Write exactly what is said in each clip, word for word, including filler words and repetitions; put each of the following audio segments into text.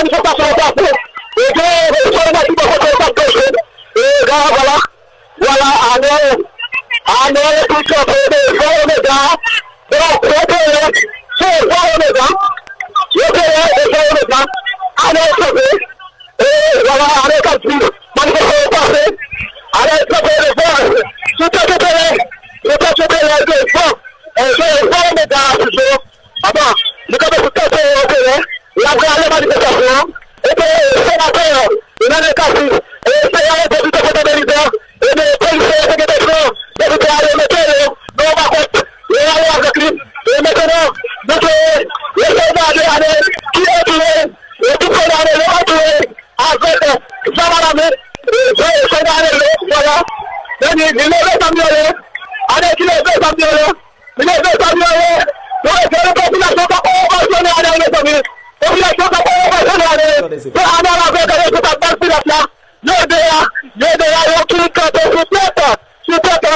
Manifestasyon an pase. E gen, e gen, e gen, e gen, e gen, e gen, vwala. Vwala, Anèl, Anèl ki kanpe devan Omega. Donk, yo te, se vwa Omega. Yo te, se vwa Omega. Anèl kanpe. E, vwala, Anèl k ap di, manifestasyon an pase. Anèl kanpe devan. Sou tèt Opelè. Sou tèt Opelè devan. E, se vwa Omega a toujou. Apa, li kanpe sou tèt Opelè. L ap rale manifestasyon an. Epi senatè Renan Cassy, e senatè depite Fòtay Deliza, e de polisye yo te gentan pran depite a, yo mete yo nan yon makòt, yo ale avèk li. E mentnan, nou te wè sòlda de Anèl ki antoure, e tout sòlda Anèl yo antoure avèk zam alame, e sòlda Anèl yo, vwala. Men li, li leve zam li anlè, Anèl ki leve zam li anlè. Li leve zam li anlè. Yo, yo, popilasyon k ap ovasyone Anèl, mezanmi. Popilasyon k ap ovasyone Anèl. Se Anèl avèk responsab baz pilat la. Yo de a, yo de a, yo ki kanpe sou tèt, sou tèt, e,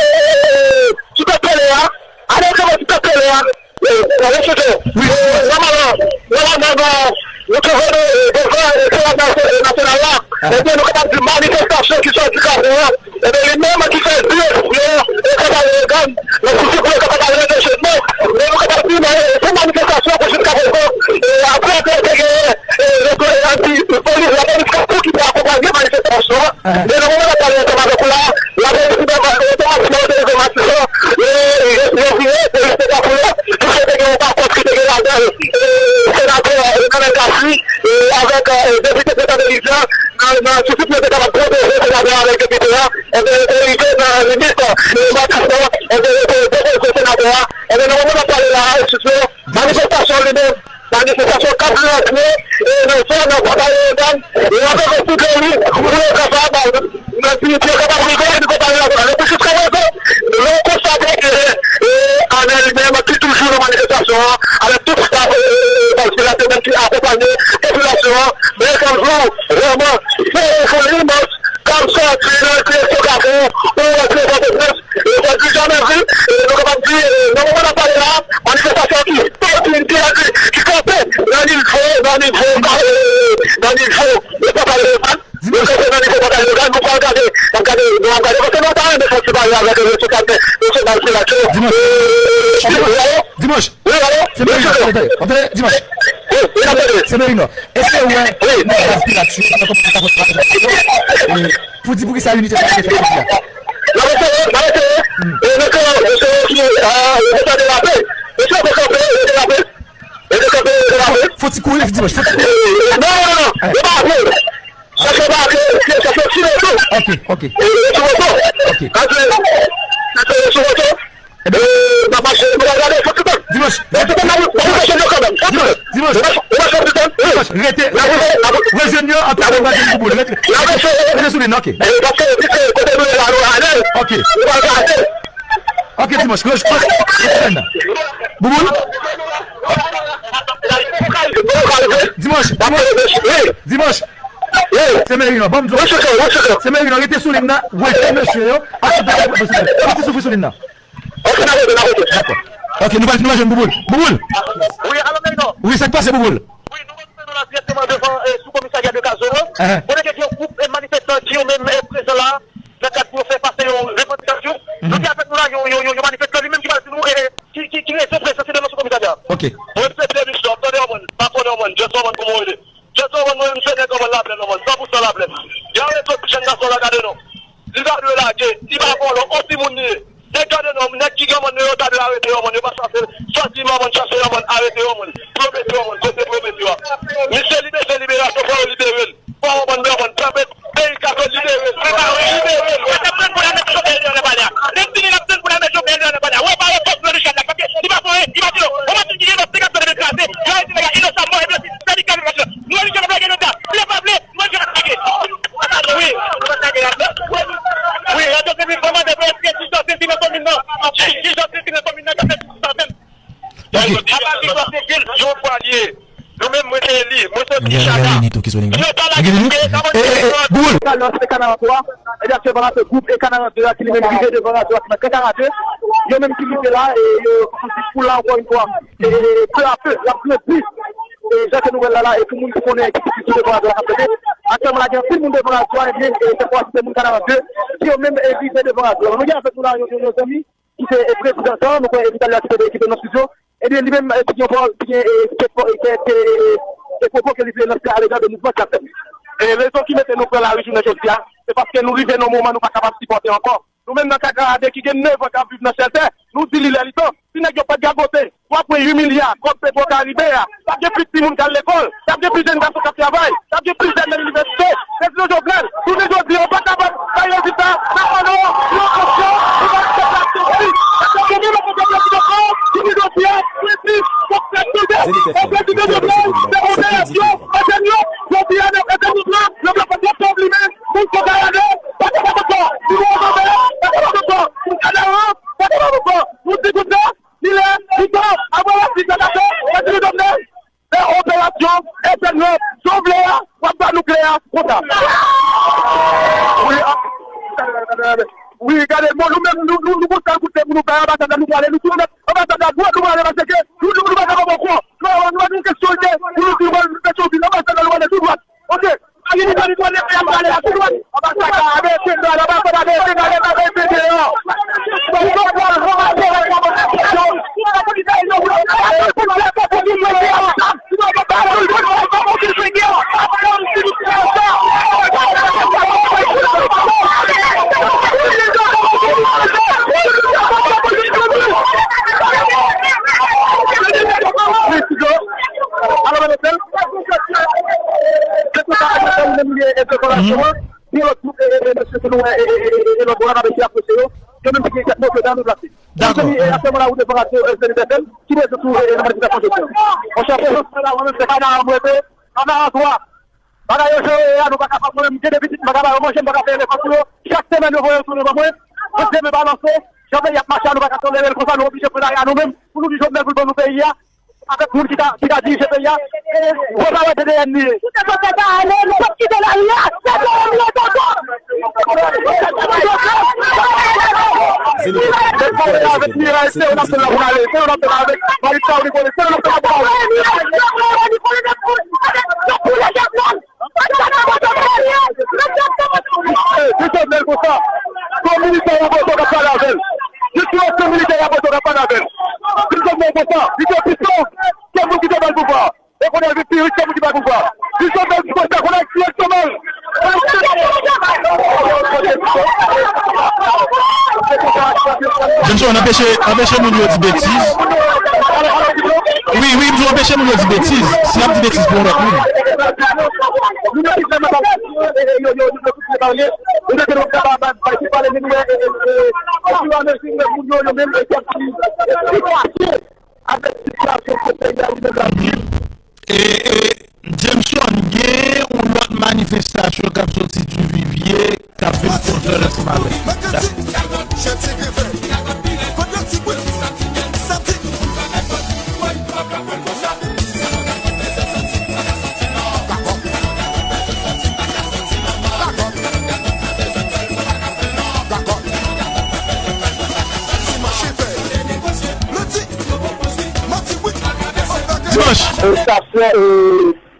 sou tèt tele a. Anèl kanpe sou tèt tele a. E, e, mesye, e, nòmalman, nòmalman, nou, nou twouve nou, e, devan, e, Senat Nasy-, e, Nasyonal la. Ebyen, nou kapab di manifestasyon ki sòti Kafou an. Ebyen, li menm ki fè direksyon, e, Kanal Leyogàn, nan sousi pou yo kapab al ranje chemen. Men nou kapab di, men, se manifestasyon pou jiska prezan, e, apre ke te genyen, e, rezo, e, anti, polis, lapolis Kafou ki te akonpanye manifestasyon an. Men nan moman n ap pale ansanm avèk ou la, lapolis otomatikman otorize matisan, e, retire, e, polis Kafou yo, ki te gen yon makòt ki te gen ladan l, e, senatè, e, Renan Cassy, e, avèk, e, depite Fòtay Deliza, nan, nan sousi pou yo te kapab pwoteje senatè avèk depite a, ebyen, yo te rive nan limit, e, matisan, ebyen, yo te depoze senatè a. Ebyen, nan moman n ap pale la a, manifestasyon li menm, manifestasyon k ap rantre, e, nan zòn Fòtay Leyogàn, e, avèk yon sou de li, pou yo kapab, nan, pou yo kapab rive nan konpani la. Epi jiska prezan, nou konstate ke, e, Anèl li menm ki toujou nan manifestasyon an, avèk tout staf, e, e, e, baz pilat yo menm ki akonpanye popilasyon an, men k ap jwe vrèman, se yon imaj k ap sòti nan direksyon Kafou, ou wè ke Pòtoprens, e, sa di jamè vi, e, nou kapab di, e, nan moman n ap pale la, manifestasyon ki sòti, ki, ki kanpe nan nivo, nan nivo, e, nan nivo, e, Pòtay Leyogàn. Yo kanpe nan nivo Pòtay Leyogàn, nou pral gade, n ap gade, nou ap gade, paske nou ta renmen fè ti pale avèk responsab nasyonal sila yo. Dimanche. Dimanche. Wi, alo? Severino, tande, tande. W ap tande? Dimanche. Wi, wi, n ap tande. Severino, èske w wè nan baz pilat yo, nan kòman sa fè travay yo, e, pou di poukisa Inite sa te fè jodi a? N ap eseye, n ap eseye. E, mesye yo, mesye yo ki, a, yo te derape. Mesye yo te kanpe, yo derape. Yo te kanpe, yo derape. Fò ti kouri, Dimanche, fò ti kouri. Non, non, non, non. Yo pa kouri. Chèche debake, chèche sou moto. Ok, ok. E, sou moto. Ok. Sa se, sa se sou moto. E, n ap mache, nou pral gade, fò ti tan. Dimanche. Fò ti tan, n ap, n ap mache yo kanmenm. Fò ti tan. Dimanche. N ap, n ap mache ti tan. Wi. Dimanche, rete, n ap, n ap, rejwenn yo, antre nan bagay pou boule. Rete, rete sou li, ok. E, paske yo di ke kote nou ye la, nou ale. Ok. Nou pral gade. Ok, Dimanche, rej-, rej-, rejwenn nan. Bouboul? Dimanche, Dimanche. Dimanche. Wi. Se Merino, ban m di w. Wi, chèche, wi, chèche. Se Merino, rete sou liy nan, wè, mesye yo, ap soufri sou liy nan. Rete soufri sou liy nan. Ok, n a rete, n a rete. Dakò. Ok, nou pral, nou pral jwenn Bouboul. Bouboul! Wi, alo, Merino. Wi, sa k pase, Bouboul? Wi, nou retwouve nou la dirèkteman devan, e, sou komisarya de Kazoro. Kote ke gen yon gwoup, e, manifestan ki yo menm, e, prezan la, nan kad pou yo fè pase yon revandikasyon. Nou gen avèk nou la yon, yon, yon, yon manifestan li menm ki pral di nou, e, e, ki, ki, ki rezon prezans li devan sou komisarya. Ok. Mwen se Denis Lòm, tande yon moun, pa konnen yon moun, just yon moun pou mwen rele. Jezi, yon moun, mwen menm se nèg yon moun Laplèn, yon moun san pou san Laplèn. Y a rezo ti jèn gason la, gade non. Li pa dwe lage, li pa vòlò, on timoun li ye. Nèg gade non, nèg ki gen moun yo, yo ta dwe arete yon moun, yo pa chache, sòti yon moun, chache yon moun, arete yon moun, pou yo mete yon moun, kote pou yo mete yo a. Misye li bezwen liberasyon, fò yo libere l. Fò yon moun, yon moun, pèmèt peyi Kafou libere l. Libere l. N ap tann pou lame Jovenel Moïse nan palè a. N ap fini, n ap tann pou lame Jovenel Moïse nan palè a. Wè, pa wè fòs nou nan Michel la, paske li pa fè anyen, li pa di nou. Yon moun ki gen yon senkant de mil kraze, yo rete la, inosan mò, epi se li k al nan machin. Nou rejwenn nèg la, vle pa vle, nou rejwenn nèg la. Wi. Wi, yo te vin mande pou eske ti sòti nan komin nan. Ti sòti nan komin nan, ki fè ti sòti. Ok. Apa ki sòti vil, yon fwa li ye. Nou menm, mwen se Eli, mwen sòti Chaka. Yo pa la ki te, sa mwen te. Bouboul. Kalòs e Kanara twa, e aktyèlman la se gwoup e Kanara de a ki li menm rive devan radyo a ki nan Gran Kanara de. Yo menm ki rive la, e yo santi foul la ankò yon fwa. E, e, e, pe a pe, l ap grandi. E jan ke nou wè l la la, e pou moun ki konnen ki sou devan radyo la k ap tande, aktyèlman la gen anpil moun devan radyo a, ebyen, e se pou asiste moun Kanaran de, ki yo menm e rive devan radyo a. Nou gen avèk nou la yon, yon, yon zanmi ki se e prezidan tan, nou kwè e Vital la ki te ekipe nan estidyo. Ebyen, li menm, e, ki gen pawòl, ki gen, e, kèk pawòl, e, kèk, e, e, kèk pwopo ke li vle lanse alega de mouvman k ap fèt. E rezon ki mete nou pran lari jounen jodi a, se paske nou rive nan moman nou pa kapab sipòte ankò. Nou menm nan Kanaran de ki gen nèf an k ap viv nan chèltè, nou di li lè li tan. Si nèg yo pa t gagote twa pwen uit milya kòb Petro Karibe a, t ap gen plis timoun k al lekòl, t ap gen plis jèn gason k ap travay, t ap gen plis jèn nan inivèsite. Prezidan Jovenel, jounen jodi a, ou pa kapab bay rezilta nan pano yo, yo konsyan, ou pa aksepte aksyon fi. Paske nou menm, nou konprann ki dakò, jounen jodi a, prensip, fòk fè chanje. E prezidan Jovenel, se operasyon, e jèn yo, jodi a, nan, e jèn yo, nan, nan, nan, nan, li lè, li tan, apre la fi sa dakò, mwen di konsa, li lè, li tan, mwen di nou domnen, lè operasyon, e jèn yo, jan w vle a, w ap ba nou kle a, konsa. Wi, a, wi, gade, bon, nou menm, nou, nou, nou gon sèl kout de pou nou bay anbasad la, nou prale, nou tou nèt, anbasad la dwat, nou prale, paske nou, nou, nou pa kapab ankò. Nou, nou pa gen kesyon de, pou nou di, nou, nou, nou, nou, anbasad la, nou prale tou dwat. Ok. Anbasad la, anbasad la, anbasad la, anbasad la, Alò, madanm, se konsa, nou menm, li, e, dekorasyon an. Gen lòt gwoup, e, e, e, mesye ke nou wè, e, e, e, e, e, lòt bò la, n ap eseye apresye yo. Yo menm ki gen kèk mo ke nan nou plase. Dakò. Mezanmi, e, aktyèlman la, ou devan radyo, e, Zenith F M, ki prezans ou, e, e, nan manifestasyon jodi a? Monchè, prezans mwen la, mwen menm, se Kanaran mwen rete, Kanaran twa. Bagay yo jere a, nou pa ka fè mwen menm, m gen de pitit, m pa ka ba yo manje, m pa ka fè elefan pou yo. Chak semèn, yo voye yo tounen ban mwen. Mwen, demen balanse, jan peyi ap mache a, nou pa ka tolere l konsa, nou oblije pran lari a nou menm, pou nou di Jovenel pou l ban nou peyi a. Avèk moun ki ka, ki ka dirije peyi a. E, vòt la wè se de ènmi ye. Tout sa fè pa ale, nou p ap kite lari a. Se pou yo vle tonton. Se pou yo avèk Miray, se yo n ap fè la pou n ale. Se yo n ap fè la avèk Marita, ou li konnen, se yo n ap fè la pou n ale. Di Jovenel konsa, se yon militè y ap bò w k ap pale avè l. Di sou yon militè y ap bò w k ap pale avè l. Di Jovenel konsa, li te pi sòf ke moun ki te ba l pouvwa. E kounye a, li vin pi rich ke moun ki ba l pouvwa. Di Jovenel konsa, kounye a, ki Jovenel. Jameson, anpeche, anpeche moun yo di betiz. Wi, wi, m di w anpeche moun yo di betiz. Si y ap di betiz pou yon lòt moun. E, e, Jameson, gen yon lòt manifestasyon k ap soti Divivye k ap vin kontrè ansanm avèk. Dimanch. Estasyon, e,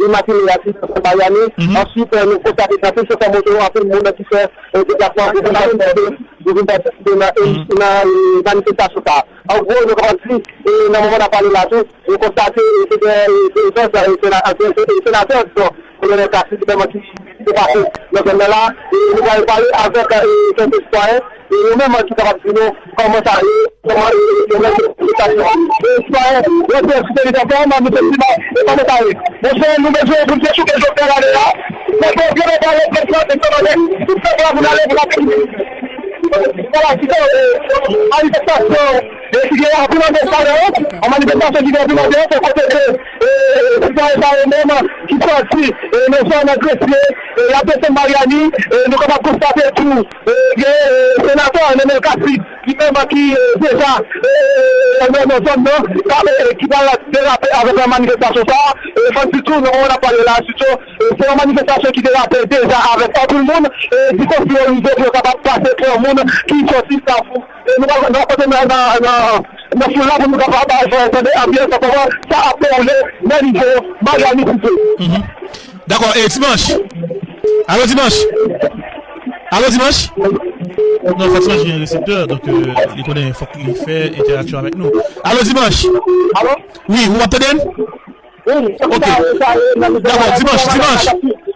imakile a ki nan Miami. Mhm. Answit, e, nou konstate gen anpil chofè moto, anpil moun ki fè, e, deplasman pou vin patisipe, pou vin patisipe nan, e, nan, e, manifestasyon sa a. An gwo, nou kapab di, e, nan moman n ap pale la tou, nou konstate, e, se gen, e, prezans, e, sena-, e, e, senatè, dizon, Kolonèl Cassy, ki vrèman ki, ki te pase nan zòn nan la. E nou pral pale avèk, e, kèk sitwayen, e yo menm ki kapab di nou kòman sa ye, kòman, e, e, yo mèt manifestasyon an. E sitwayen, yo se sitwayen, nou te di, e kòman sa ye. Monchè, nou bezwen pou n te chouke Jovenel ale a. Mwen, Jovenel ale, pèp la, te fè mande, tout pèp la pou n ale, pou n ap Vwala, se sa, e, manifestasyon, e, ki gen anpil andesan, e, an manifestasyon ki gen anpil andesan, se kote ke, e, sitwayen sa yo menm ki sòti, e, nan zòn Gresye, e, y ap desann Maryani, e, nou kapab konstate tou, e, gen, e, senatè Nenel Cassy, ki menm ki deja nan zòn nan, ki pral derape avèk manifestasyon sa a. Fò n di tou, nan moman n ap pale la, Tito, se yon manifestasyon ki derape deja avèk anpil moun. Dife yo rive pou yo kapab pase pran moun ki sòti Kafou. Nou pral pote nan foul la pou nou kapab fè tande anbyans nan kòman sa ap dewoule nan nivo Maryani Tito. Dakò, e Dimanch? Alo Dimanch? Alo Dimanch? Non, fòk Dimanch gen reseptè, donk li konnen fòk li fè entèraksyon avèk nou. Alo Dimanch? Wi, ou ap tande n? Ok. Dakò, Dimanch, Dimanch.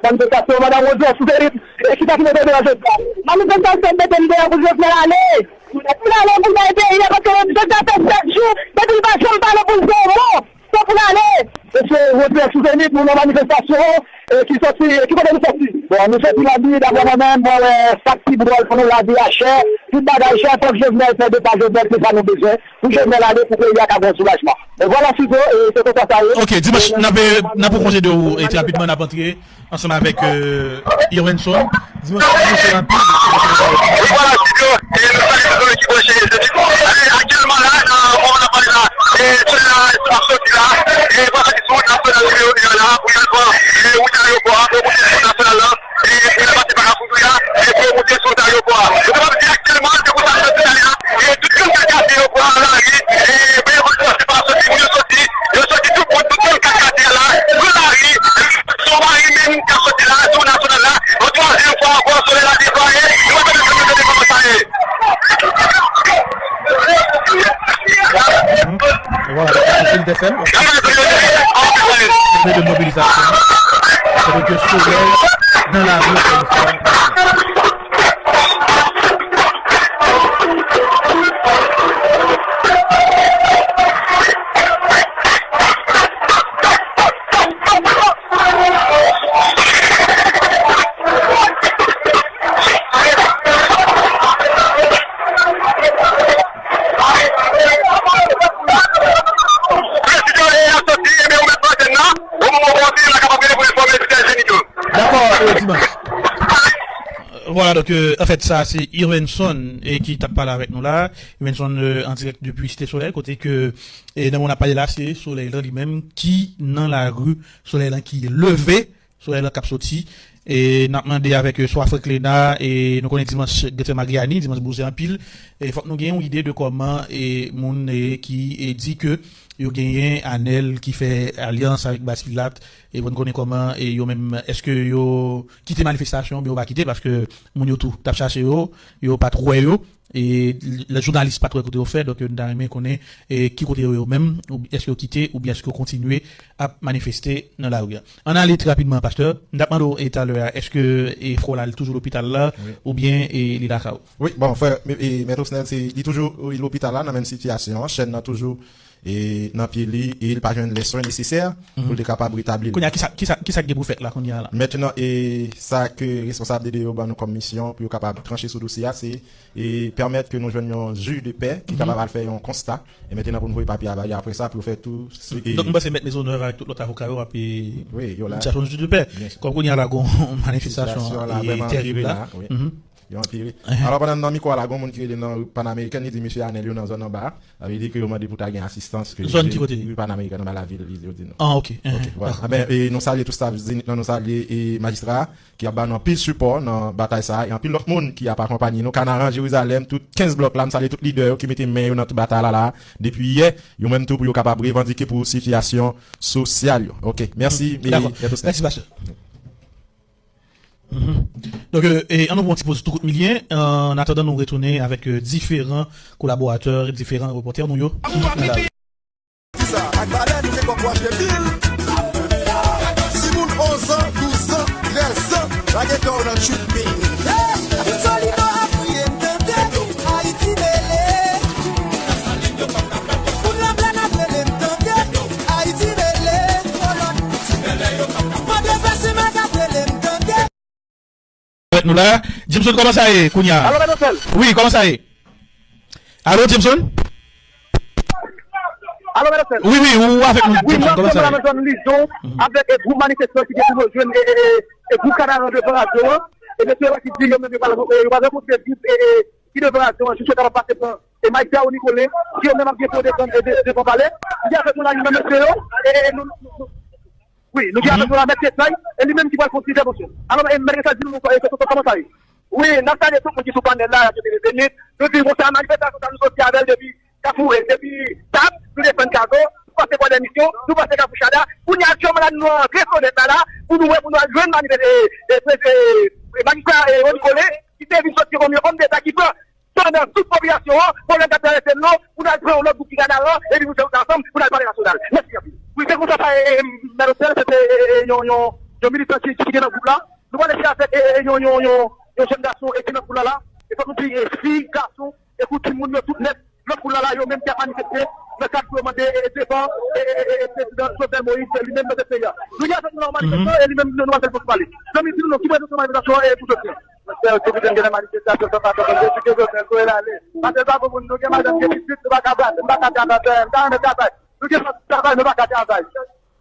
Manifestasyon, madan Wodrè Souverit, e kisa ki mete w deyò jodi a? Manifestasyon mete m deyò pou Jovenel ale. Pou l ale pou l bay peyi a, paske Jovenel fè sèt jou depi l pa janm pale pou l di yon mo. Fòk ou ale! Mesye Rodrigues Souvenir, nou nan manifestasyon ki soti, ki kote nou soti? Bon, nou soti Lanbi, daprè mwen menm, mwen wè sa k pi dwòl pou nou la, vi a chè, tout bagay chè, fòk Jovenel fè de pa Jovenel, se sa nou bezwen, pou Jovenel ale, pou peyi a ka gen yon soulajman. E vwala Sizo, e se konsa sa ye. Ok, Dimanch, n ap, n ap pran konje de ou, e trè rapidman n ap antre ansanm avèk Irwenson. Dimanch, nou se rapid. Vwala, Sizo, e nou salye tout moun ki branche. Aktyèlman la, nan moman n ap pale la, e solèy la ap soti la, e pral soti sou wout nasyonal nimewo de a la, pou y al pran wout ayewopò a, pou yo moute sou wout nasyonal la, e pou y al pase pa Kafou Douya, e pou yo moute sou wout ayewopò a. Nou kapab di aktyèlman, se konsa nou soti la, e tout moun k ap kase yo pran lari, e men yo soti pa soti, moun yo soti, yo soti tout moun, tout moun k ap kase a la, pran lari, se yon mari menm k ap soti la, sou wout nasyonal la, yon twazyèm fwa ankò, solèy la deplwaye, nou pa tande, nou tande kòman sa ye. Voilà, se Sud F M. Journée de mobilisation. Kote ke solèy nan lari ankò yon fwa. Voilà, donk, euh, anfèt, sa se Irvenson, e, ki t ap pale avèk nou la. Irvenson, euh, an dirèk depi Site Solèy, kote ke, e, nan moman n ap pale la, se Solèy lan li menm ki nan lari, Solèy lan ki leve, Solèy lan k ap soti. E n ap mande avèk, euh, swa Franklena, e nou konnen Dimanch gen trè Maryani, Dimanch bouze anpil. E fòk nou gen yon ide de kòman, e, moun, e, ki, e, di ke yo genyen Anèl ki fè alyans avèk Bastilat, e pou n konnen kòman, e, yo menm, èske yo kite manifestasyon oubyen yo pa kite, paske moun yo tou t ap chache yo, yo pa t wè yo, e lè jounalis pa t wè kote yo fè, donk, e, nou ta renmen konnen, e, ki kote yo yo menm, ou èske yo kite, oubyen èske yo kontinye ap manifeste nan lari a. Ann ale trè rapidman, pastè. M t ap mande w, e, talè a, èske, e, frè w la, li toujou lopital la, oubyen, e, li lakay ou? Wi, bon, frè, e, Mèt Osnèl, se, li toujou, wi, lopital la, nan menm sitiyasyon an, chèn nan toujou e nan pye li, e li pa jwenn lè swen nesesè pou l te kapab retabli li. Kounye a, kisa, kisa, kisa k gen pou fèt la, kounye a la? Mentnan, e sa ke responsab DDEO ban nou kòm misyon pou yo kapab tranche sou dosye a, se e pèmèt ke nou jwenn yon jij de pè ki kapab al fè yon konsta, e mentnan pou nou voye papye a ba li apre sa pou yo fè tou. Donk, m panse Mèt Mezonèv avèk tout lòt avoka yo ap, e, wi, yo la, chèche yon jij de pè. Kòm kounye a la, gon manifestasyon, e, tèrib la. Yo anpire. Alò, pandan n nan mikwo a la, gon moun ki rele nan ri Panamerican, li di mesye Anèl yo nan zòn anba a. Sa vle di ke yo mande pou ta gen asistans ke... Zòn ki kote? Ri Panamerican, anba lavil, li yo di nou. Ah, ok. Ok, vwala. Dakò. Enben, e, nou salye tout staff Zenith lan, nou salye, e, majistra a, ki ap ba nou anpil sipò nan batay sa a, e anpil lòt moun ki ap akonpanye nou. Kanaran, Jerizalèm, tout kenz blòk la, m salye tout lidè yo ki mete men yo nan tout batay la, la, depi yè, yo menm tou pou yo kapab revandike pou sitiyasyon sosyal yo. Ok, mèsi. Dakò. Mèsi, pastè. Donk, e, ann nou pran yon ti poz tou kout milye, an atandan nou retounen avèk, e, diferan kolaboratè, diferan repòtè nou yo ki nan lari. Kisa ak valè nou se kòk wache pil. Timoun onz an, douz an, trèz an, lage kò w nan tchout pil. Solino ap kriye m tande, Ayiti mele. Moun nan blè n ap rele m tande, Ayiti mele, kolòn. Mande Pèsi Mag ap rele m tande. Avèk nou la. Jameson, kòman sa ye kounye a? Alo, Mèt Osnèl. Wi, kòman sa ye? Alo, Jameson? Alo, Mèt Osnèl. Wi, wi, ou avèk nou, Jameson, kòman sa ye? Wi, m nan zòn Lizon, avèk, e, gwoup manifestan ki gen pou yo jwenn, e, e, e, e, gwoup Kanaran devan radyo an. E mesye yo ki di yo menm yo pral, e, yo pral rankontre gwoup, e, e, ki devan radyo an, jis yo kapab pase pran e majistra Rony Colin, ki yo menm ap gen pou yo defann e de- devan palè. Li avèk nou la, li menm mesye yo, e, e, nou, nou, nou, wi, nou gen avèk nou la mèt Chetnay, e li menm ki pral fè yon ti entèvansyon. Alò, e, mèt Richard, di nou, e, kòman sa ye? Wi, n ap salye tout moun ki sou panèl la, Radyo Tele Zenith. Nou di konsa, manifestasyon sa nou soti avè l depi Kafou, e, depi Tab, nou desann Kazo, nou pase Bò dè Misyon, nou pase Kafou Chada. Kounye a, aktyèlman la, nou antre Sonèt la, la, pou nou wè, pou nou al jwenn manifes- e, e, e, e, majistra, e, Rony Colin, ki te vin soti kòm yon òm deta ki pran pandan tout popilasyon an, pwoblèm k ap travèse l yo, pou n al pran yon lòt gwoup ki gade avan, epi nou fè wout ansanm, pou n al Palè Nasyonal. Mèsi anpil. Wi, se konsa sa ye, e, e, Mèt Otèl, se te, e, e, yon, yon, yon militan ki, ki gen nan gwoup la. Nou pral rete avèk, e, e, yon, yon, yon, yon jèn gason, e, ki nan gwoup la la. E fòk nou di, e, fi, gason, e, kou timoun yo tout nèt, nan gwoup la la, yo menm ki ap manifeste, nan kad pou yo mande, e, e, devan, e, e, e, e, prezidan Jovenel Moïse, e, li menm nan tèt peyi a. Nou gen avèk nou nan manifestasyon, e li menm, nou, nou pral fè l pou pale. Zanmi, di nou non, ki prezans nan manifestasyon, e, pou jodi a? Mwen fè yo tout jan gen nan manifestasyon, sa pa fè manje, si ke Jovenel voye l ale. Paske l pa bon moun, nou gen madanm, gen pitit, nou pa ka brase, nou pa ka travay, nou ta renmen travay. Nou gen fanm travay, nou pa ka travay.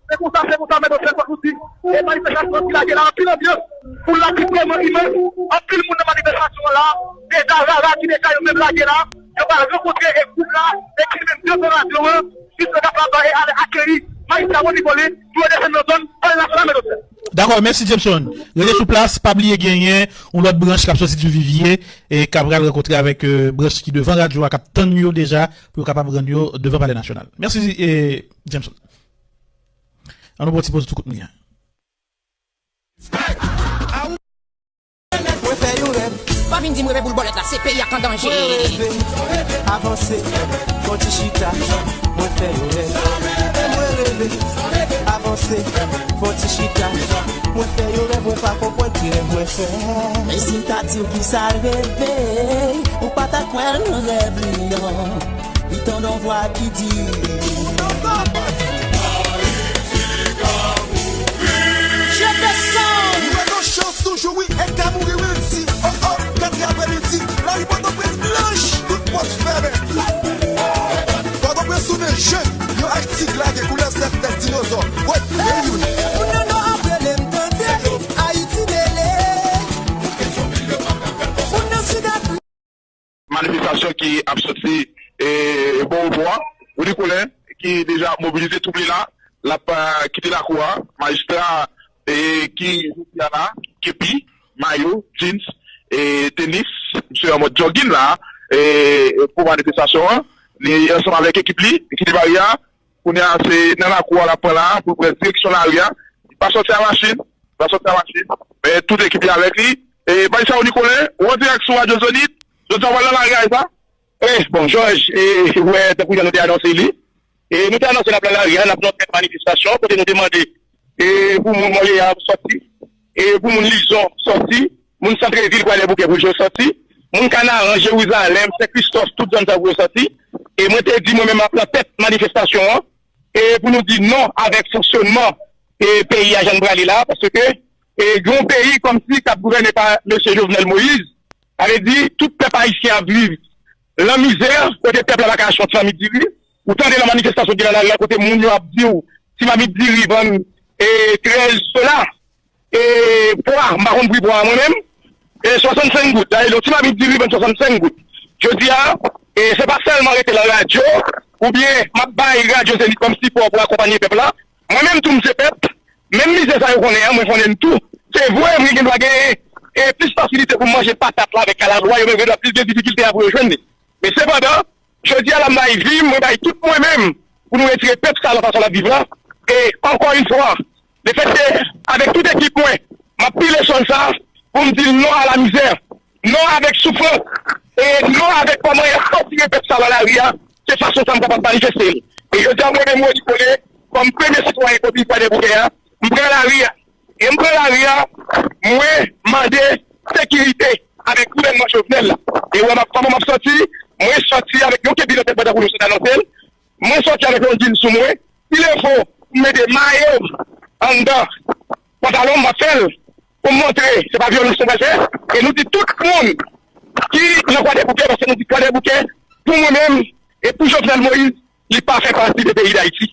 Se konsa, se konsa, men nou fè fòk nou di. E manifestasyon ki lage la, anpil anbyans. Foul la ki vrèman imans. Anpil moun nan manifestasyon an la. Deja rara ki deja yo menm lage la. Yo pral rankontre e gwoup la, e ki menm devan radyo an, jis yo kapab, e, al akeyi majistra Rony Colin, pou yo desann nan zòn Palè Nasyonal, men nou fè. Dakò, mèsi Jameson. Rete sou plas, pa bliye genyen yon lòt branch k ap soti Divivye e k ap pral rankontre avèk, e, branch ki devan radyo a, k ap tann yo deja pou yo kapab rann yo devan Palè Nasyonal. Mèsi, e, Jameson. An nou pran ti poz tou kout mwen an. Mwen fè yon rèv. Pa vin di m reve boul bòlèt la, se peyi a k an danje. Mwen reve, avanse, fè yon ti chita. Mwen fè yon rèv. Mwen reve, avanse, fè yon ti chita. Mwen fè yon rèv, mwen pa konprann ki rèv mwen fè. Men si m ta di w kisa l reve, ou pa ta kwè l nan rèv li an. Li tande yon vwa ki di. Je descends. Mwen nan chans toujou wi, e ka mouri wi m di. Oh oh, katye aprè midi, lari Pòtoprens blanch, tout pòt fèmen. Pòtoprens ouvè je, yon Ayiti k lage koulè sèt tèt dinozò. Wè, e youn. Moun nan nò ap rele m tande, Ayiti mele. Moun nan sid ap Manifestasyon ki ap soti e, bò Obo a, Rony Colin ki deja ap mobilize twoup li la, l ap e, kite lakou a, majistra e, ki jodi a la, kepi, mayo, jeans, e, tenis, misye an mòd jogging la e, pou manifestasyon an, li ansanm avèk ekip li, kite bari a, kounye a se nan lakou a l ap pran la pou l pran direksyon lari a, li pa sòti a machin, li pa sòti a machin, men tout ekip li avèk li, e, majistra Rony Colin, ou an dirèk sou Radyo Zenith, Jodi a w pral nan lari a, e sa? E, bon, Jòj, e, ou wè, tankou jan nou te anonse li, e, nou te anonse n ap nan lari a, n ap nan tèt manifestasyon, kote nou te mande, e, pou moun Mòlye a sòti, e, pou moun Lizon sòti, moun Santrevil, Kwadèboukè, pou yo sòti, moun Kanaran, Jerizalèm, Sen Kristòf, tout zòn sa pou yo sòti, e mwen te di mwen menm m ap nan tèt manifestasyon an, e, pou nou di non avèk fonksyònman, e, peyi a jan l prale la, paske e, gen yon peyi kòmsi k ap gouvène pa mesye Jovenel Moïse, sa vle di tout pèp ayisyen ap viv lan mizè, kote pèp la pa ka achte yon ti mamit diri, ou tande lan manifestasyon ki lan lari a kote moun yo ap di w ti mamit diri vann e trèz dola, e pwa, m pa konn pri pwa a mwen menm, e swasannsenk goud, dayè yon ti mamit diri vann swasannsenk goud. Jodi a, e se pa sèlman rete lan radyo, oubyen m ap bay Radyo Zenith kòm sipò pou akonpanye pèp la, mwen menm tou m se pèp, menm mizè sa yo konnen an, mwen konnen l tou. Se vre, mwen gen dwa genyen e plis fasilite pou m manje patat la avèk kalalwa, yo menm gen dwa plis gen difikilte a pou yo jwenn li. Men sepandan, jodi a la m bay vi m, mwen bay tout mwen menm pou nou retire pèp sa a nan fason l ap viv la. E ankò yon fwa, lefètke avèk tout ekip mwen, m ap pile sòn sa a pou m di non a la mizè, non avèk soufrans, e non avèk kòman y ap tòtire pèp sa a nan lari a, se fason sa a m kapab manifeste l. E jodi a mwen menm Rony Colin, kòm premye sitwayen komin Kwadèboukè a, m pran lari a. E m pran lari a, mwen mande sekirite avèk gouvènman Jovenel la. E w wè m ap, kòman m ap sòti, mwen sòti avèk yon kepi nan tèt mwen tankou nou sot anonse l. Mwen sòti avèk yon jin sou mwen, si l fo m mete mayo m anndan pantalon m, m ap fè l pou m montre se pa vyolans nou pral fè. E nou di tout moun ki nan Kwadèboukè, paske nou di Kwadèboukè pou mwen menm e pou Jovenel Moïse, li pa fè pati de peyi Dayiti.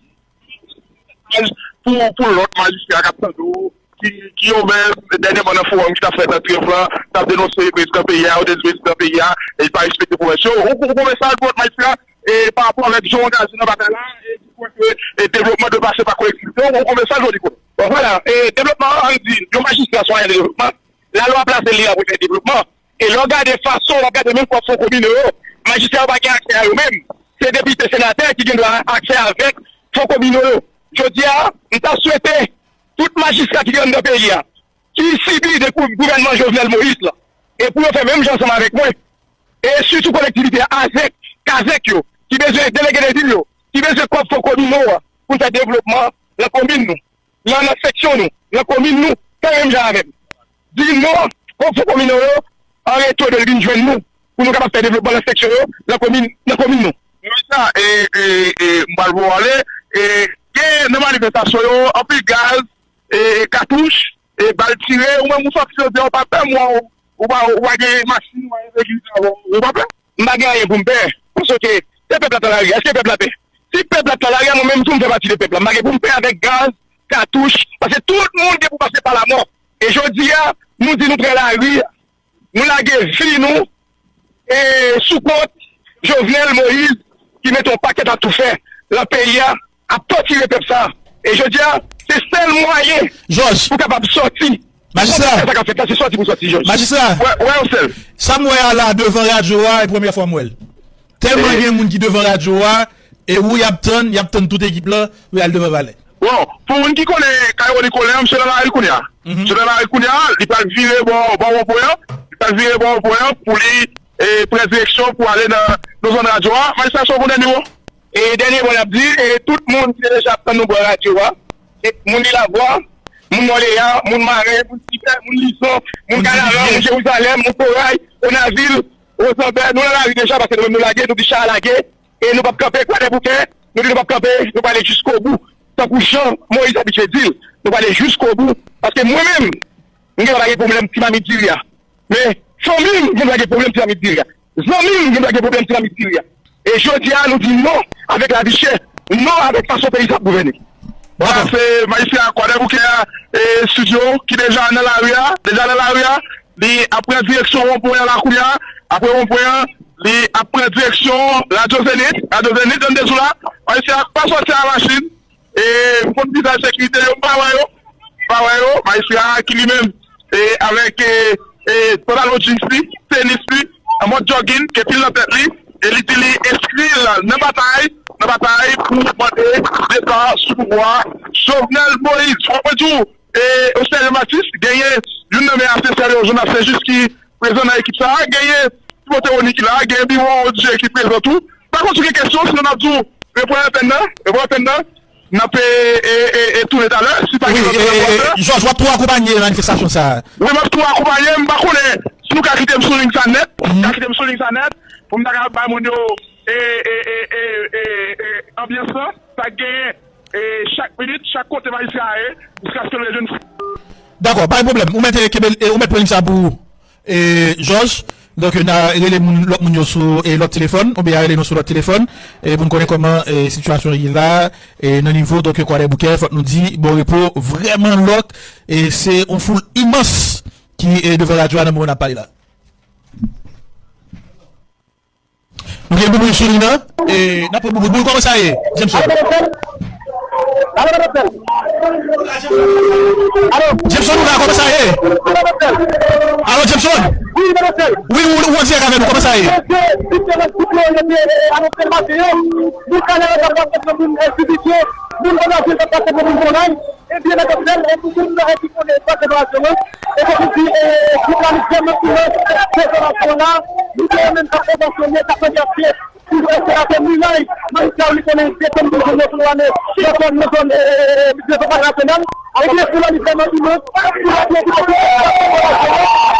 Pou, pou lòt majistra k ap tande w, ki, ki ouvè dènyèman nan fowòm ki t ap fèt nan Triyonf lan, t ap denonse prezidan peyi a, yo te di prezidan peyi a, e li pa respekte pwomès yo. Ou, ou gon mesaj pou lòt majistra, e, pa rapò avèk jan w angaje nan batay la, e ki kwè ke, e, devlopman dwe pase pa kolektivite, ou, ou gon mesaj ou di konnen. Bon, vwala, e, devlopman, ann di, yon majistra se yon ajan devlopman, lalwa plase li la pou l fè devlopman. E lè w gade fason, w ap gade menm kòb fon komino yo, majistra yo pa gen aksè a yo menm. Se depite, senatè ki gen dwa aksè avèk fon komino yo. Jodi a, m ta swete tout majistra ki anndan peyi a, ki sibi de kou-, gouvènman Jovenel Moïse la, e pou yo fè menm jan ansanm avèk mwen. E sitou kolektivite a, azèk, kazèk yo, ki bezwen delege de vil yo, ki bezwen kòb fon komino a, pou n fè devlopman nan komin nou, nan, nan seksyon nou, nan komin nou, fè menm jan avè m. Di non, kòb fon komino yo, an retou de l vin jwenn nou, pou nou kapab fè devlopman nan seksyon yo, nan komin, nan komin nou. Wi, sa, e, e, e, m pral voye w ale, e, gen nan manifestasyon yo, anpil gaz, e, e, katouch, e, bal tire, ou menm ou sòti jodi a, ou pa pè, m wè w, ou pa, ou pa gen machin, ou pa gen veyikil avè w, ou pa pè? M pa gen anyen pou m pè, paske se pèp la t nan lari a, èske pèp la pè? Si pèp la t nan lari a, mwen menm tou m fè pati de pèp la, m pa gen pou m pè avèk gaz, katouch, paske tout moun gen pou pase pa lamò. E jodi a, nou di nou pran lari a, nou lage vi nou, e sou kont Jovenel Moïse ki mete yon pakèt atoufè nan peyi a, ap tòtire pèp sa. E jodi a, se sèl mwayen Jòj, pou kapab sòti. Majistra. Sa k ap fèt la, se sòti pou sòti, Jòj. Majistra. Wè, wè, yon sèl. Sa m wè a la devan radyo a, e premyè fwa m wè l. Tèlman gen moun ki devan radyo a, e ou y ap tann, y ap tann tout ekip lan pou y al devan palè. Bon, pou moun ki konnen Kaywo Nikolè, misye nan lari kounye a. Misye nan lari kounye a, li pral vire bò, bò wonpwen an, li pral vire bò wonpwen an pou li, e, pran direksyon pou ale nan, nan zòn radyo a. Majistra, sa w konnen niwo? E dènye mo n ap di, e tout moun ki te deja ap tann nou bò radyo a, e moun Lil Avwa, moun Nòleya, moun Maren, moun Sipè, moun Lizon, moun Kanaran, moun Jerizalèm, moun Koray, Onavil, Wozanbè, nou nan lari deja paske nou menm nou lage, nou di chay la lage, e nou p ap kanpe, Kwadèboukè, nou di nou p ap kanpe, nou prale jiskobou, tankou jan Moyiz abitye di l, nou prale jiskobou, paske mwen menm, m gen dwa pa gen pwoblèm ti mamit diri a, men fanmi m gen dwa gen pwoblèm ti mamit diri a. Zanmi m gen dwa gen pwoblèm ti mamit diri a. E jodi a, nou di non avèk lavi chè, non avèk fason peyi sa ap gouvène. Vwala, se majistra Kwadèboukè a, e, Studio, ki deja nan lari a, deja nan lari a, li ap pran direksyon wonpwen an la kounye a, apre wonpwen an, li ap pran direksyon Radyo Zenith, Radyo Zenith, Zòn de Zoula, majistra pa sòti a machin, e, m konn vizaj sekirite yo, m pa wè yo. Pa wè yo, majistra a ki li menm, e, avèk, e, e, pantalon jeans li, tenis li, an mòd jogging, gen pil nan tèt li, e li di li enskri l nan batay, nan batay pou mande depa sou pouvwa Jovenel Moïse. Fòk mwen di w, e, Osterlin Baptiste, genyen youn nan men asesè yo, Jonas Saint-Just, ki prezan nan ekip sa a, genyen Timote Rony ki la, genyen Biwon Odje ki prezan tou. Pa konn si w gen kesyon, sinon n ap di w repran antèn nan, repran antèn nan. N ap, e, e, e, e, tounen talè, si pa gen lòt moun k ap fè. Jòj, w ap tou akonpanye manifestasyon sa a? Wi, m ap tou akonpanye, m pa konnen si nou ka kite m sou liy sa nèt, ka kite m sou liy sa nèt, pou m ta ka bay moun yo, e, e, anbyans lan, sa k genyen, e, chak minit, chak kote majistra a ye, jiskaske l rejwenn. Dakò, pa gen pwoblèm. Ou mèt, e, kenbe, e, ou mèt pran liy sa a pou ou. E, Jòj, donk, n a rele moun, lòt moun yo sou, e, lòt telefòn, oubyen a rele nou sou lòt telefòn, e, pou n konnen kòman, e, sitiyasyon an ye la, e, nan nivo, donk, Kwadèboukè, fòk nou di, Bon Repo, vrèman lòk, e, se yon foul imans ki, e, devan radyo a nan moman n ap pale la. Nou gen Bouboul sou liy nan. E, n ap pran Bouboul. Bouboul, kòman sa ye? Jameson. Alo, Bouboul. Alo, Bouboul. Alo. Jameson, ou la, kòman sa ye? Alo, Jameson. Wi, Bouboul. Wi, ou, ou an dirèk avè nou, kòman sa ye? Ebyen, mèt Odèl, e pou moun ki konnen espas de fòmasyon an, e pou di, e, jounalist Dèmon Simon, fè fòmasyon la, li te menm fè fòmasyon li, t ap fè gate pou fè se atè miray, majistra li konnen desanm douz jou nan sou ane, nan zòn, nan zòn, e, e, e, e, desanm nasyonal, ebyen, jounalist Dèmon Simon,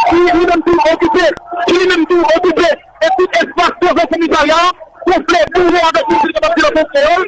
ki li menm tou okipe, ki li menm tou okipe, e tout espas devan komisarya a, gonfle, boure avèk moun ki kapab di nan kreyòl,